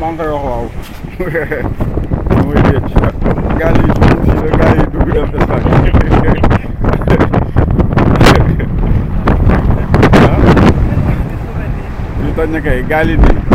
maa ngi koy wax waaw mooy géej gaal yi suuf si la gaal yi dugg dem Espagne ñu toj na kay gaal yi nii